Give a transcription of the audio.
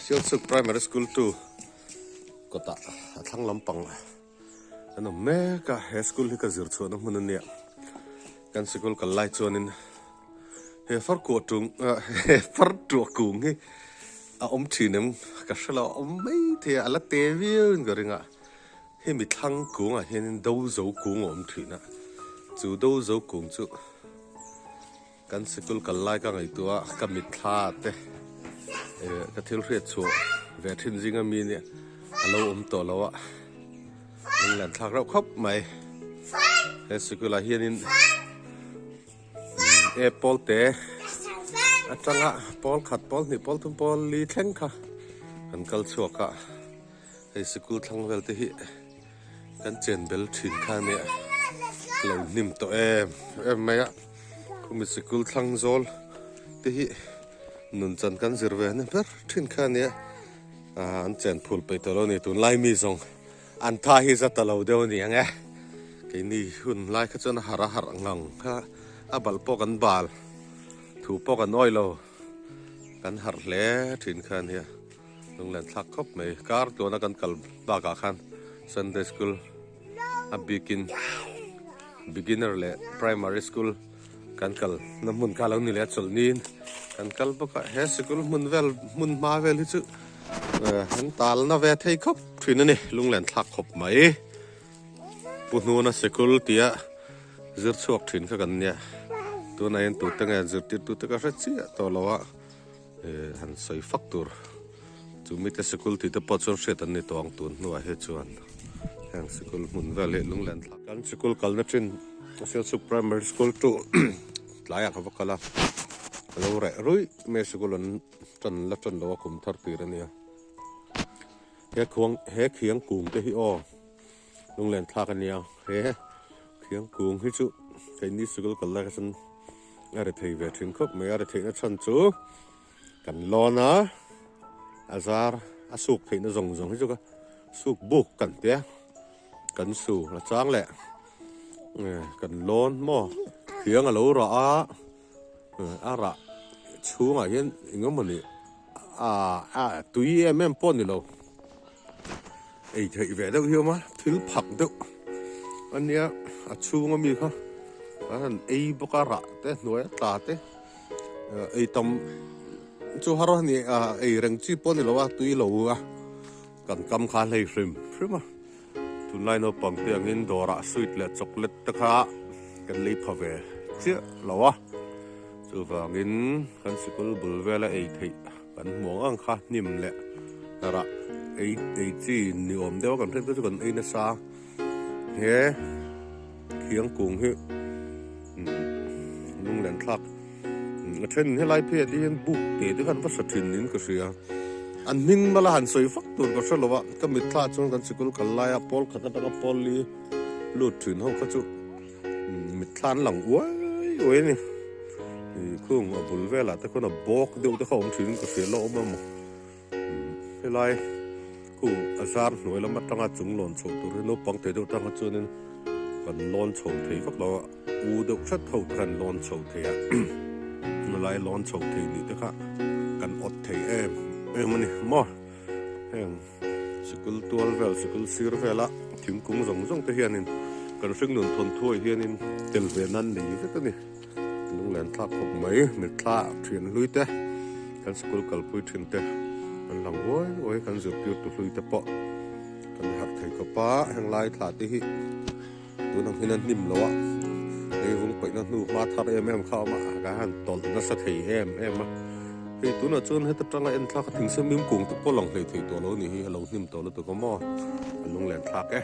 Sialsuk Primary School 2 kawtah a thlang lampang an awm mek a, he school hi ka zir chhuahna hmun a nia. Kan sikul kal lai chuanin he far kuah tung he far tuah kung hi a awm thin em ka hre lo a awm mai thei a, a la te viau in ka ring a. Hemi thlang kungah hianin do zo kung a awm thin a, chu do zo kung chu Kan sikul kal lai ka ngaihtuah a, ka mitthla te ka thil hriat chhuah ve thin zinga mi nia a lo awm tawh lo a, min lan thlak reuh khawp mai. He sikulah hianin e pawl te atanga pawl khat, pawl hnih, pawl thum, pawl li thleng kha kan kal chhuak a, hei sikul thlang vel te hi Kan chen bel thin kha nia lo hnim tawh em em mai a, khumi sikul thlang zawl te hi nun chan kan zir ve na ber thin kha nia, ah an chen phul peih tawh lo a ni tunlai mi zawng an tha hi za ta lo deuh a ni ang e, keini hun lai kha chuan a harh a harh ngang kha a balh pawh kan bal thu pawh kan awih lo kan harh hle thin kha nia. Lunglen thlak khawp mai. Kar tluana kan kal bakah khan Sunday school a bikin beginner leh primary school kan kal na hmun kha lo ni leh a chawlh niin kan kal bawk a. He sikul hmun vel hmun hma vel hi chu an tal na ve thei khawp thin a ni. Lunglen thlak khawp mai. Pu Hnuna sikul tia zir chhuak thin kha kan nia. Tunah hian tute nge zirtirtute ka hre chiah tawh lo a. Han sawi fak tur chu mite sikul tih te pawh chuan hriat an ni tawh ang tun hnuah hi chuan heng sikul hmun vel hi lunglen thlak kan sikul kalna thin Sialsuk Primary School chu tlaiah ka va kal a a lo reh ruih mai a sikul an tan la tan lo a kum thar tir a nia he khuang he khiang kung te hi aw lunglen thlak a nia he khiang kung hi chu keini sikul kal lai kha chuan. A ri thei ve thin khawp mai a, a ri theihna chhan chu kan lawn a, a zar a suk theihna zawng zawng hi chu ka suk buk kan tia kan su a chang leh kan lawn maw thiang a lo rah a, a rah chhungah hian eng emaw ni a tui em em pawh a ni lo ei theih ve deuh hi a awm a thil phak deuh a nia a chhung ami kha an han ei bawk a rah te hnuai a tla te ei tam chu har a ni a ei reng chi pawh a ni lo a tui lo a kan kam kha a hlei hrim hrim a tunlai naupang te angin dawrah sweet leh chocolate te kha kan lei pha ve chiah lo a chuvangin kan sikul bul vela ei theih Kan hmuh ang ang kha hnim leh rah ei ei chi ni awm deuh a kan hriat te chu kan ei nasa he thiang kung hi lunglen thlak a then helai phei ah te hian buk te te khan va sa thin niin ka hria an hming mala han sawi vak tur ka hre lo a ka mitthla chuan kan sikul kal laia pawl khat atanga pawl li lut thin ho kha chu. Mitthla an lang uai uai a ni. Ih khung a bul velah te khawn a bawk deuh te kha awm thin in ka hria lo awm a maw. Helai khu a zar hnuai lam atanga chung lawn chho tur hi naupang thei deuh tanga chuanin kan lawn chho thei vak lo a, u deuh hret ho te khan lawn chho thei a. Helai lawn chho thei nih te kha kan awt thei em em a ni maw. Heng sikul tual vel sikul sir vela thingkung zawng zawng te hianin kan hringnun thawn thuai hianin tel ve nan nei vek a ni. Lunglen thlak khawp mai mitthla thian hlui te kan sikul kalpui thin te an lang uai uai kan zirtir tu hlui te pawh kan harh thei khawp a heng lai thla te hi tun ang hian a hnim lo a leivung paihna hnu hma thar em em kha a awm a ka han tawlh nasa thei em em a hei tunah chuan heta tanga en thlak a thingse mim kung te pawh lang hlei thei tawh lo a nih hi a lo hnim tawh lutuk a maw a lunglen thlak e.